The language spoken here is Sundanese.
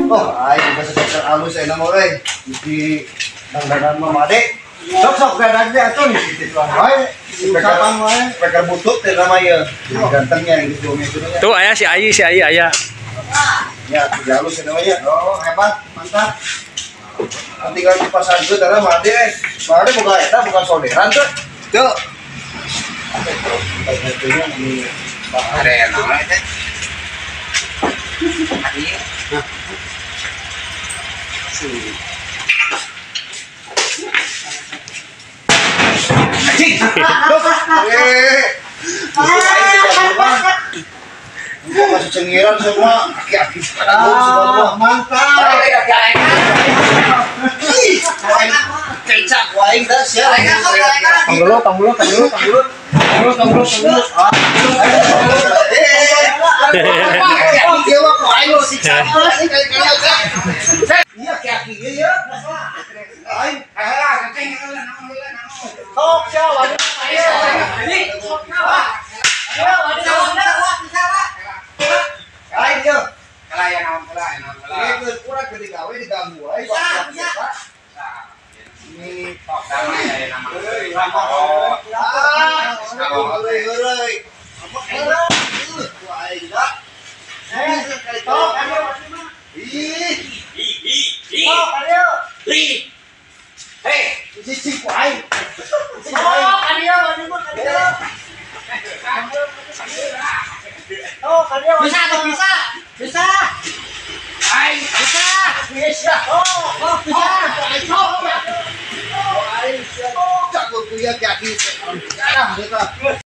Oh, aing boga speaker alus ayeuna mah euy. Di dangdanan mah Made. Sok gadag teh atuh tituan wae. Usapan wae. Speaker butut teh nama ieu. Gantengnya geus dua meter nya. Tuh aya si Ayi aya. Ya, alus ayeuna mah ya. Oh, hebat, mantap. Tinggal di pasar itu karena Made, Made boga eta bukan solderan tuh. Tuh. Ada yang naon teh? Anjing. Gua masih cengiran semua, aki-aki semua. Mantap. Kecak waing dah sia. Tanggulo. Iya aki-aki ieu ya. Aing sok sia waduh. Aing yo. Kalayan naon kala. Ieu kurang gede gawe diganggu wae. Ini tok damai aya nama. Heureuy. Apa heureuy? Ku aing da. Tok ih. Tok ayo. Li. Hei, cicing ku aing. Tok ayo mah ayo. Tok ayo. Bisa tuh bisa.